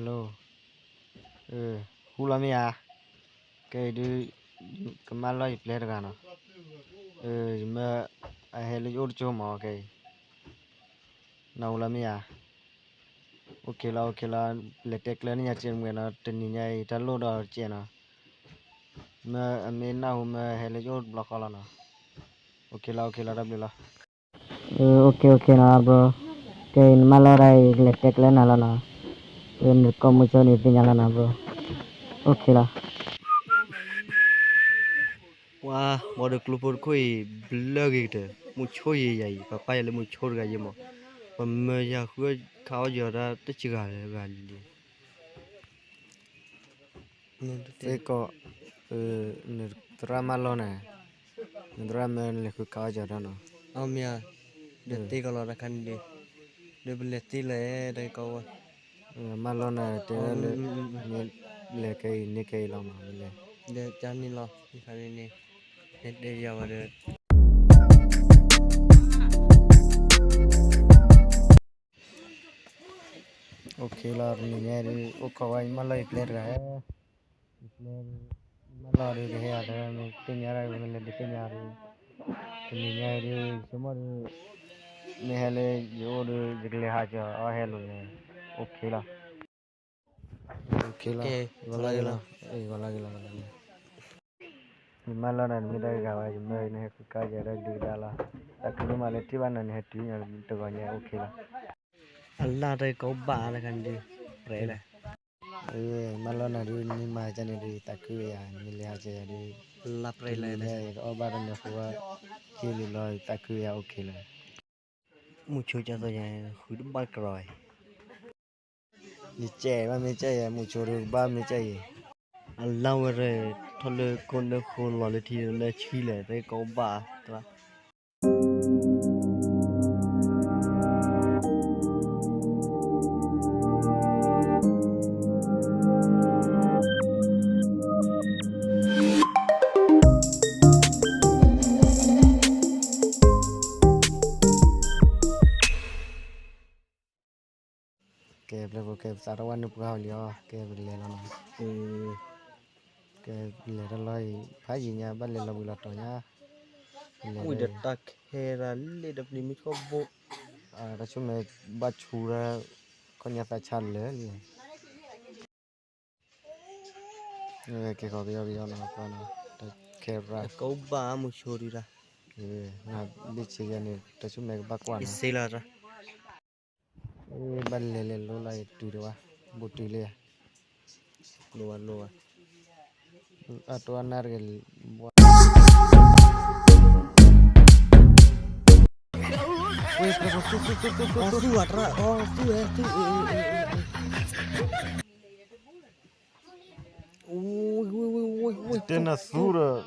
Hello, ဟူလီၤမ့ၢ်ဧါ, ကဲအံၤဒုး ကမၢလီၤယပျဲၢ်တဂၤနီၤ, ယမၢ အဟဲလၢယအိၣ်တကၠိမး ကဲအံၤ, နၢ်ဟူလီၤမ့ၢ်ဧါ, အိၣ်ခ့လီၤ အိၣ်ခ့လီၤ, လဲၤတဲကျၢၤန့ၢ်ညါစဲးမ့ၢ်နီၤ, တနံၤညါအံၤတၢ်လိၣ်ဒီးစဲးနီၤ, မၢအမ့ၢ်နၢ်ဟူမၢဟဲလၢယအိၣ်တဘျီဃီလီၤနီၤ, အိၣ်ခ့လီၤ အိၣ်ခ့လီၤ တၢ်ဘျုးလီၤ. အိၣ်ခ့ အိၣ်ခ့နီၤ bro, ကဲအံၤနမၢလီၤတၢ်အံၤ ကလဲၤတဲကျၢၤနၤလီၤနီၤ, နကိးမုဆိန့ၣ်သ့ၣ်ညါလီၤနီၤ bro, အိၣ်ခ့လီၤ. ပှၤ ဝံၤဒီးကျိဖိတခိၣ်အံၤ ဘျၢဂ့ၤကတၢၢ်, မုဆိယံၤယၤအံၤ ပှၤပၢ်ယၤလၢမုဆိတဂၤယဲမး, ပမၢယၤဃုခးအီၣ်ယီၤတၢ်တစှၤဂၤလၢဂၤလံ သ့ၣ်ကိး, နသရၣ်မၢလီၤနၤ, နသရၣ်မၢနလဲၤဃုခးအီၣ်ယီၤတၢ်နီၤ, အမ့ၢ်, ဒီးသ့ၣ်ကိးလီၤတၢ်ခါန့ၣ်ဒုး, ဒီးပလဲၤသ့လၢတၢ်ကီဝဲ, မၢလီၤနၤတဲဝဲလၢ, မ့ၢ်လဲၤခဲအံၤန့ၢ်ခဲအံၤလီၤမး မ့ၢ်လဲၤ, ဒီးကန့ၣ်လီၤ တခါန့ၣ်န့ၣ်, တဲယၤဝဲဒီး အိၣ်ခ့လီၤ တနံၤညါဒုး အိၣ်ခိးဝဲ ယမၢလီၤယပျဲၢ်တဂၤ, ယပျဲၢ်, ယမၢလီၤဒုးကဟဲယၤဒီး မ့ၢ်သ့ၣ်ညါဒၣ် မ့ၢ်လဲၤဒုးသ့ၣ်ညါဒုး, တနံၤညါဒုး ဆိကမိၣ်ဒုး, မ့ၢ်ဟဲလၢယအိၣ်ဒီး ယကလဲၤဟးကၠီၤအီၣ်ဟဲလိာ်န့ၣ်, အိၣ်ခ့လီၤ, အိၣ်ခ့လီၤ, ဂီၤလၢဂ့ၤလီၤ, ဂီၤလၢဂ့ၤလီၤ, ဂီၤလၢဂ့ၤလီၤ. ယမၢလီၤနၤ နမ့ၢ်တၢ်ဂ့ၤဂၤဝဲ ယမၢနဟဲဃုခးယၤဒီးကဒုကဒါလီၤ, တၢ်ကမၢမၤလၢထံၣ်ဘၣ်နၤ နဟဲတုၤညါတဂီၤညါ အိၣ်ခ့လီၤ, အလၢတၢ်ကီဘၣ်တခါန့ၣ်ဒုး, ပြဲလၢ, မၢလီၤနၤဒုး နမၤကန့ၣ်ဒုး သးခုဝဲယၤ နမ့ၢ်လဲၤဟးကၠီၤယၤဒုး, လၢပြဲလၢ, ယကအီၣ်ဘၣ်တၢ်န့ၣ်ဃိဝဲ, ဟ့ၣ်လံလီၤ သးခုဝဲယၤ အိၣ်ခ့လီၤ, မုဆိကသိးယၤ ဃုတဘၣ်ကရီ, နကဲဘၣ်မ့ၢ်ကဲယၤ မုဆိဒုးကဘၣ်မ့ၢ်ကဲယၤ, အလၢဝဲရဲၣ်, ထီၣ်လၢကိးနၢဃိလီၤလၢထံလၢဆံလဲၣ် တၢ်ကီဘၣ်, ကဲ ပျဲၢ်ဖိ ကဲ ပသးထီၣ်ဝဲနုာ်ပှၤဟီလံအီၤ ကဲ ပလဲၤလီၤနီၤ, ကဲ ပလဲၤတၢ်လီၢ်အံၤ ဖးယံၤညါ ဘၣ်လဲၤလီၤဘှံးလီၤတီၤညါ, ဝံၤဒီးတၢ်ခဲရၤလ့ၣ်ဒီး ပနံၤမ့ၢ်ထီၣ်ဘိ, တၢ်ဆိကမိၣ်ဘၣ်ဆူရၢ, ခီၣ်ညါသးဆါလၢာ်လံ ကဲ ကီၢ်ပယီၤပယီၤနီၤ ပှၤနီၤ, တၢ်ခဲရၤ, ကဘၣ်မုဆိဒုးတၢ်, ဘ့ၣ်ဆ့ယဲန့ၣ် တၢ်ဆူမဲာ်ကဘၣ်ကွၢ်နီၤ, ဘၣ်လဲၤလဲၤလိလီၤ ယတုၤတဝါ, ဘူးတုၤလံဧါ, လိဝါလိဝါ, အတဝါနၢ်တဂ့ၤ, သူၣ်ဝဲတရၣ်, သူၣ်ဝဲ, သူၣ်ဝဲ, သူၣ်ဝဲ, ယတဲနၤသူဒီး,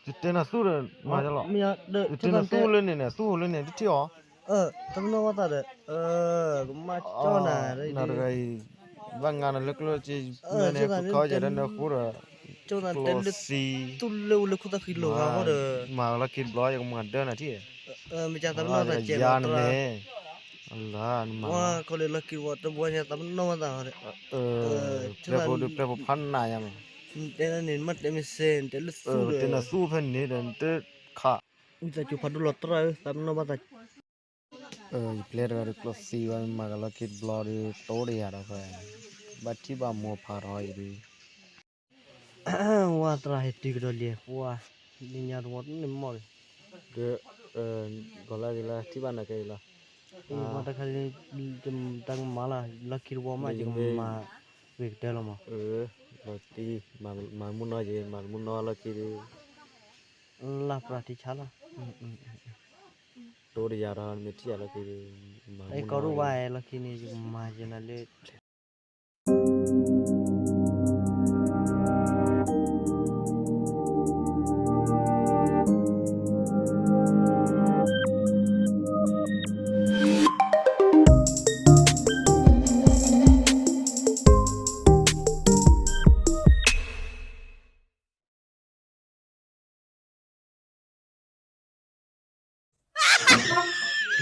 ယတဲနၤသူဒီး, မၤလီၤ, ယတဲနၤသူလၢန့ၣ်န့ၣ် သူလၢန့ၣ် တထံၣ်အီၤ, တနီၣ်ဘၣ်သးဒီး, ကမၣ်ကၠီနၤ, နၤတဂၤအံၤ, ဘၣ်ငါနၤလၢကျိၣ်စ့, မ့ၢ်န့ၣ် ဃုခီယဲဒၣ်နၢဃိဒီး, ကျိၣ်စ့, သူၣ်လၢဝဲလၢခိၣ်သၣ်ဃံလိာ်ဂၤဃီဒီး, မၤလီၤက့ၤတဘျီ ယကမၤဒၢနၤထံၣ်, မ့ၢ်ကသးပနီၣ်သးကဲလီၤတရၣ်, အလါ, နမၤ, ခီလၢလီၤက့ၤတဘျီညါ သးပနီၣ်ဘၣ်သးဃီဒီး, ပျဲၢ်ဖိဒုး ပျဲၢ်ဖိဖးနးယါမး, နတဲဒၣ်န့ၣ် နမ့ၢ်တဲမ့ၢ်စဲး နတဲလၢသူဒီး, တဲနၤသူဖဲန့ၣ်ဒီး နတဲခး, ဝံသးစူၤဖးဒိၣ်လီၤတရၣ်ဧၢ သးပနီၣ်ဘၣ်သး ယပျဲၢ်တဂၤဒီးကျိၣ်စ့ဝဲ မၤကလီၤက့ၤတဘျီဒီး တိတယၤဒီးဖဲ, ဘၣ်ထံၣ်ဘၣ်မိၢ်ဖးထီအံၤဒီး, ဝါသရၣ်ဟဲတုၤကဒီးလံ ပှၤ, လၢညါတဝီတန့ၢ်မီၢ်ဒီး, ဒီး, ဂီၤလၢဂ့ၤလၢထံၣ်ဘၣ်နၤကဲအံၤလီၤ, ပှၤတခါလံ, တၢ်ကမၤလၢ, လီၢ်ခံတဝီမး ယကမၤ, ဂ့ၤကတၢၢ်လီၤမး, လီၤတံၢ်, မၤမုၢ်နီၢ်ယဲ မၤမုၢ်နီၢ်လီၢ်ခံဒီး လၢပြၤထံဆါလီၤ, တိတယၤဒီး နမ့ၢ်ထံၣ်ယၤလီၢ်ခံ, အဲကီၢ်ရူၢ်ဝါအဲၣ်လီၢ်ခံန့ၣ် ယကမၤယဲနၤလၢ, လ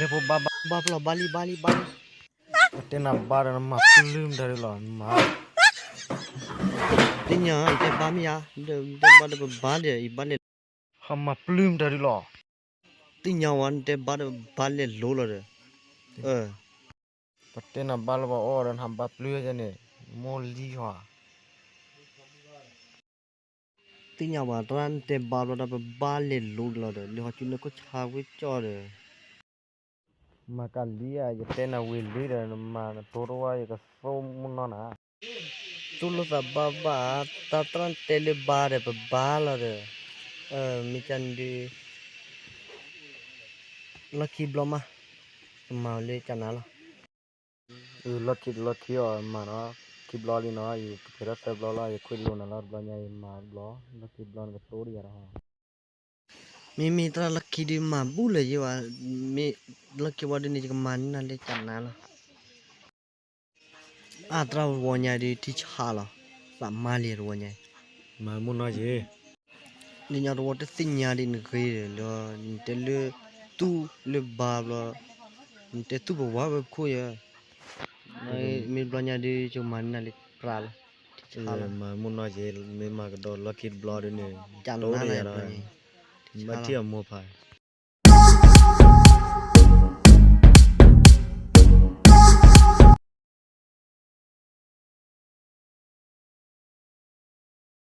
ၢဖိဘၣ်ဘၣ်ဘၣ်ဖျီၣ်ဘၣ်လံဘၣ်လံဘၣ်လံ, တဲနၤဘါဒီးနမၤပျုၢ်မတၤဒုလီၤ, နမၤ, သ့ၣ်ညါ ယတဲဘါမ့ၢ်ဧါ, တဲဘါဒီးပဘါလဲၤ, ယဘါလဲၤ, ဟးမၤပျုၢ်မတၤဒုလီၤ, သ့ၣ်ညါဝဲ နတဲဘါဒီးပဘါလဲၤလိၤလီၤဒီး, ပတဲနၤဘါလၢပှၤအီၣ်ဒီးနဟးဘါပျုၢ်န့ၣ်, မိၢ်လံဟီ, သ့ၣ်ညါဘၣ် တၢ်နတဲဘါဘျီဒီးပဘါလဲၤလိၤလီၤဒီး လဲၤဟီၣ်ကူနကိၣ်ဆါဝ့ၢ်ကၠီဒီး မၤကလံဧါ, ယတဲနၤဝံၤလံဒီး နမၤနတိတဝါ ယကသိၣ်မုၢ်နီၢ်နၤ, သိၣ်လိာ်သးဘၣ်ဘၣ်, တၢ်တၢ်နတဲလၢဘါဒီးပဘါလီၤဒီး, မ့ၢ်ကန့ၣ်ဒုး လီၢ်ခံဘျီမး, ကမၤလၢကနၤလီၤ, လီၢ်ခံတလီၢ်ခံအီၤမးနီၤ, ခံဘျီလံနီၤ, ယကဖဲးထီၣ်သၢဘျီလီၤ, ယခွဲးလိာ်နၤလီၤ, တဘျီညါယမၤတဘျီ, လီၢ်ခံတဘျီနကသိၣ်တယၤဒီး မ့မ့ၢ်တၢ်လီၢ်ခံဒုးမၤဘူၣ်လၢၤယဲဘၣ်, မ့ၢ်လီၢ်ခံဝံၤဒုးန့ၣ် ယကမၤန့ၢ်နၤလၢကနၤလီၤ, အါတရၣ်ဝီညါဒုးထံဆါလီၤ, သးမါလံတဝီညါ, မၤမုၢ်နီၢ်ယဲ, လၢညါတဝီတသ့ၣ်ညါဒံးနဂ့ၤဒီးလၢ နတဲလၢ သူၣ်လၢဘါဘျီ, နတဲသူၣ်ပဝါဝဲပခိၣ်ယဲ, မ့ၢ်ဘျီညါဒုး ယကမၤန့ၢ်နၤလၢပြးလီၤ, ထံဆါလီၤ, မၤမုၢ်နီၢ်ယဲ, မ့ၢ်မၤကဒီးလီၢ်ခံတဘျီဒုးန့ၣ်, ကနၤလီၤ, ဘၣ်ထံၣ်အမိၢ်ဖး